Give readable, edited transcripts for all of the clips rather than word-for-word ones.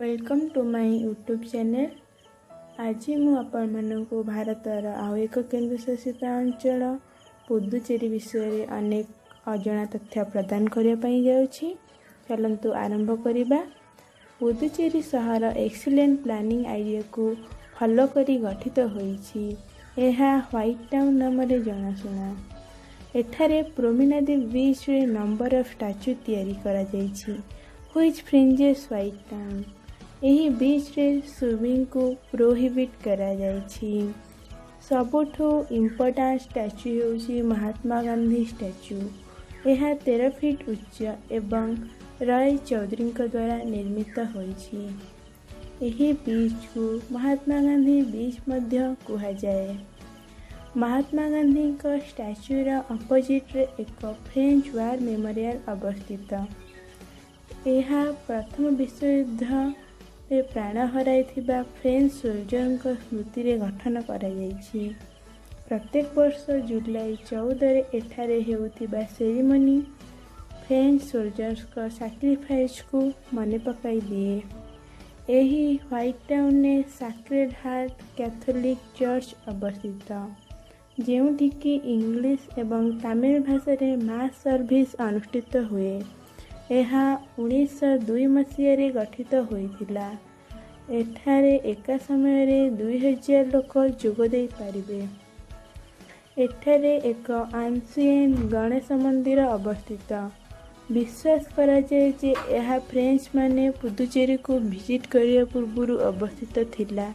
Welcome to my YouTube channel. ଆଜି ମୁଁ ଆପଣମାନଙ୍କୁ ଭାରତର ଆଉ ଏକ କେନ୍ଦ୍ରଶାସିତ ଅଞ୍ଚଳ ପୁଦୁଚେରୀ ବିଷୟରେ ଅନେକ ଅଜଣା ତଥ୍ୟ ପ୍ରଦାନ କରିବା ପାଇଁ ଯାଉଛି। ଚାଲନ୍ତୁ ଆରମ୍ଭ କରିବା। ପୁଦୁଚେରୀ ସହର ଏକ୍ସିଲେଣ୍ଟ ପ୍ଲାନିଂ ଆଇଡ଼ିଆକୁ ଫଲୋ କରି ଗଠିତ ହୋଇଛି। ଏହା ହ୍ୱାଇଟ୍ ଟାଉନ୍ ନାମରେ ଜଣାଶୁଣା। ଏଠାରେ ପ୍ରୋମିନାଦି ବିଚ୍ରେ ନମ୍ବର ଅଫ୍ ଷ୍ଟାଚ୍ୟୁ ତିଆରି କରାଯାଇଛି, which ଫ୍ରିଞ୍ଜେସ୍ ହ୍ୱାଇଟ୍ ଟାଉନ୍। ଏହି ବିଚ୍ରେ ସୁଇମିଂକୁ ପ୍ରୋହିବିଟ୍ କରାଯାଇଛି। ସବୁଠୁ ଇମ୍ପୋର୍ଟାଣ୍ଟ ଷ୍ଟାଚ୍ୟୁ ହେଉଛି ମହାତ୍ମା ଗାନ୍ଧୀ ଷ୍ଟାଚ୍ୟୁ। ଏହା 13 ଫିଟ୍ ଉଚ୍ଚ ଏବଂ ରୟ ଚୌଧୁରୀଙ୍କ ଦ୍ୱାରା ନିର୍ମିତ ହୋଇଛି। ଏହି ବିଚ୍କୁ ମହାତ୍ମା ଗାନ୍ଧୀ ବିଚ୍ ମଧ୍ୟ କୁହାଯାଏ। ମହାତ୍ମା ଗାନ୍ଧୀଙ୍କ ଷ୍ଟାଚ୍ୟୁର ଅପୋଜିଟ୍ରେ ଏକ ଫ୍ରେଞ୍ଚ ୱାର୍ ମେମୋରିଆଲ ଅବସ୍ଥିତ। ଏହା ପ୍ରଥମ ବିଶ୍ୱଯୁଦ୍ଧରେ ପ୍ରାଣ ହରାଇଥିବା ଫ୍ରେଞ୍ଚ ସୋଲଜରଙ୍କ ସ୍ମୃତିରେ ଗଠନ କରାଯାଇଛି। ପ୍ରତ୍ୟେକ ବର୍ଷ ଜୁଲାଇ 14ରେ ଏଠାରେ ହେଉଥିବା ସେରିମନି ଫ୍ରେଞ୍ଚ ସୋଲଜର୍ସଙ୍କ ସାକ୍ରିଫାଇସ୍କୁ ମନେ ପକାଇ ଦିଏ। ଏହି ହ୍ୱାଇଟ୍ ଟାଉନରେ ସାକ୍ରେଡ୍ ହାର୍ଟ କ୍ୟାଥୋଲିକ୍ ଚର୍ଚ୍ଚ ଅବସ୍ଥିତ, ଯେଉଁଠିକି ଇଂଲିଶ ଏବଂ ତାମିଲ ଭାଷାରେ ମାସ୍ ସର୍ଭିସ୍ ଅନୁଷ୍ଠିତ ହୁଏ। ଏହା 1902 ମସିହାରେ ଗଠିତ ହୋଇଥିଲା। ଏଠାରେ ଏକା ସମୟରେ 2000 ଲୋକ ଯୋଗ ଦେଇପାରିବେ। ଏଠାରେ ଏକ ଆନ୍ସିଏଣ୍ଟ ଗଣେଶ ମନ୍ଦିର ଅବସ୍ଥିତ। ବିଶ୍ୱାସ କରାଯାଏ ଯେ ଏହା ଫ୍ରେଞ୍ଚମାନେ ପୁଦୁଚେରୀକୁ ଭିଜିଟ୍ କରିବା ପୂର୍ବରୁ ଅବସ୍ଥିତ ଥିଲା।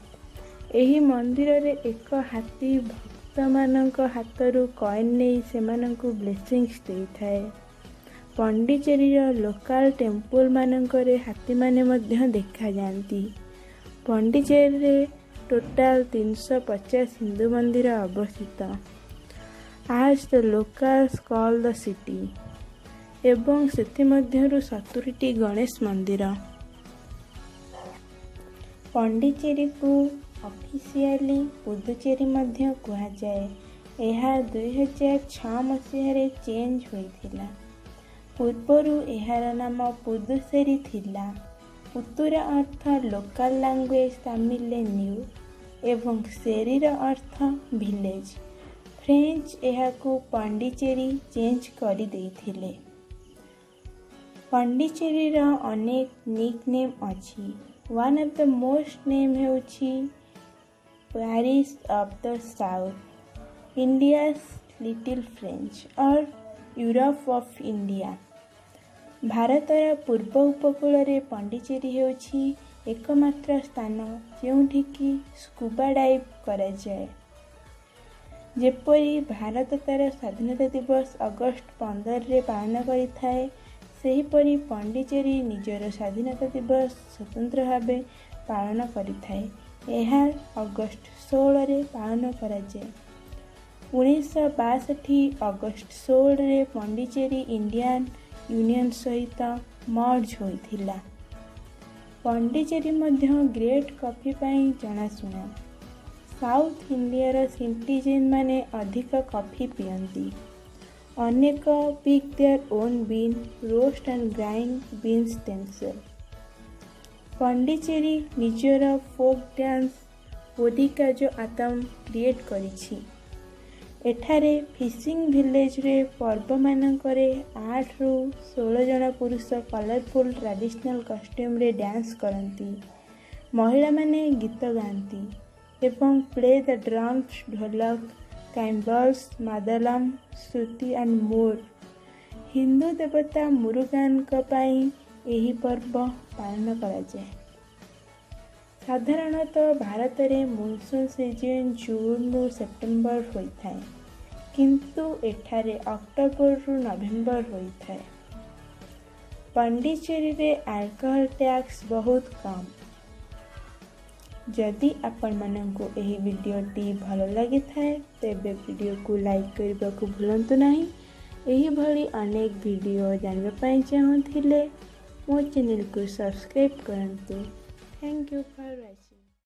ଏହି ମନ୍ଦିରରେ ଏକ ହାତୀ ଭକ୍ତମାନଙ୍କ ହାତରୁ କଏନ୍ ନେଇ ସେମାନଙ୍କୁ ବ୍ଲେସିଂସ୍ ଦେଇଥାଏ। ପଣ୍ଡିଚେରୀର ଲୋକାଲ ଟେମ୍ପୁଲମାନଙ୍କରେ ହାତୀମାନେ ମଧ୍ୟ ଦେଖାଯାଆନ୍ତି। ପଣ୍ଡିଚେରୀରେ ଟୋଟାଲ 350 ହିନ୍ଦୁ ମନ୍ଦିର ଅବସ୍ଥିତ, as the locals call the city, ଏବଂ ସେଥିମଧ୍ୟରୁ 70ଟି ଗଣେଶ ମନ୍ଦିର। ପଣ୍ଡିଚେରୀକୁ ଅଫିସିଆଲି ପୁଦୁଚେରୀ ମଧ୍ୟ କୁହାଯାଏ। ଏହା 2006 ମସିହାରେ ଚେଞ୍ଜ ହୋଇଥିଲା। ପୂର୍ବରୁ ଏହାର ନାମ ପୁଦୁସେରୀ ଥିଲା। ପୁତୁର ଅର୍ଥ ଲୋକାଲ ଲାଙ୍ଗୁଏଜ ତାମିଲରେ ନ୍ୟୁ ଏବଂ ସେରିର ଅର୍ଥ ଭିଲେଜ। ଫ୍ରେଞ୍ଚ ଏହାକୁ ପଣ୍ଡିଚେରୀ ଚେଞ୍ଜ କରିଦେଇଥିଲେ। ପଣ୍ଡିଚେରୀର ଅନେକ ନିକ୍ ନେମ୍ ଅଛି। One of the most name ହେଉଛି Paris of the South, India's Little French or Europe of India. ଭାରତର ପୂର୍ବ ଉପକୂଳରେ ପଣ୍ଡିଚେରୀ ହେଉଛି ଏକମାତ୍ର ସ୍ଥାନ ଯେଉଁଠିକି ସ୍କୁବା ଡାଇଭ୍ କରାଯାଏ। ଯେପରି ଭାରତ ତା'ର ସ୍ୱାଧୀନତା ଦିବସ ଅଗଷ୍ଟ 15ରେ ପାଳନ କରିଥାଏ, ସେହିପରି ପଣ୍ଡିଚେରୀ ନିଜର ସ୍ୱାଧୀନତା ଦିବସ ସ୍ୱତନ୍ତ୍ର ଭାବେ ପାଳନ କରିଥାଏ। ଏହା ଅଗଷ୍ଟ 16ରେ ପାଳନ କରାଯାଏ। 1962 ଅଗଷ୍ଟ 16ରେ ପଣ୍ଡିଚେରୀ ଇଣ୍ଡିଆନ୍ ୟୁନିୟନ ସହିତ ମର୍ଜ ହୋଇଥିଲା। ପଣ୍ଡିଚେରୀ ମଧ୍ୟ ଗ୍ରେଟ୍ କଫି ପାଇଁ ଜଣାଶୁଣା। ସାଉଥ୍ ଇଣ୍ଡିଆର ସିଟିଜେନମାନେ ଅଧିକ କଫି ପିଅନ୍ତି। ଅନେକ pick their own bean, roast and grind beans themselves. Pondicherry ନିଜର ଫୋକ୍ ଡ୍ୟାନ୍ସ ପୋଦିକାଜ ଆତମ କ୍ରିଏଟ୍ କରିଛି। ଏଠାରେ ଫିସିଂ ଭିଲେଜରେ ପର୍ବମାନଙ୍କରେ 8ରୁ 16 ଜଣ ପୁରୁଷ କଲରଫୁଲ୍ ଟ୍ରାଡ଼ିସନାଲ୍ କଷ୍ଟ୍ୟୁମରେ ଡ୍ୟାନ୍ସ କରନ୍ତି। ମହିଳାମାନେ ଗୀତ ଗାଆନ୍ତି ଏବଂ play the drums, dholak, cymbals, maddalam, shruti and more. Hindu ଦେବତା ମୁରୁଗାନଙ୍କ ପାଇଁ ଏହି ପର୍ବ ପାଳନ କରାଯାଏ। ସାଧାରଣତଃ ଭାରତରେ ମନସୁନ୍ ସିଜନ୍ ଜୁନରୁ ସେପ୍ଟେମ୍ବର ହୋଇଥାଏ, କିନ୍ତୁ ଏଠାରେ ଅକ୍ଟୋବରରୁ ନଭେମ୍ବର ହୋଇଥାଏ। ପଣ୍ଡିଚେରୀରେ ଆଲକୋହଲ ଟ୍ୟାକ୍ସ ବହୁତ କମ୍। ଯଦି ଆପଣମାନଙ୍କୁ ଏହି ଭିଡ଼ିଓଟି ଭଲ ଲାଗିଥାଏ, ତେବେ ଭିଡ଼ିଓକୁ ଲାଇକ୍ କରିବାକୁ ଭୁଲନ୍ତୁ ନାହିଁ। ଏହିଭଳି ଅନେକ ଭିଡ଼ିଓ ଜାଣିବା ପାଇଁ ଚାହୁଁଥିଲେ ମୋ ଚ୍ୟାନେଲକୁ ସବସ୍କ୍ରାଇବ୍ କରନ୍ତୁ। Thank you for watching.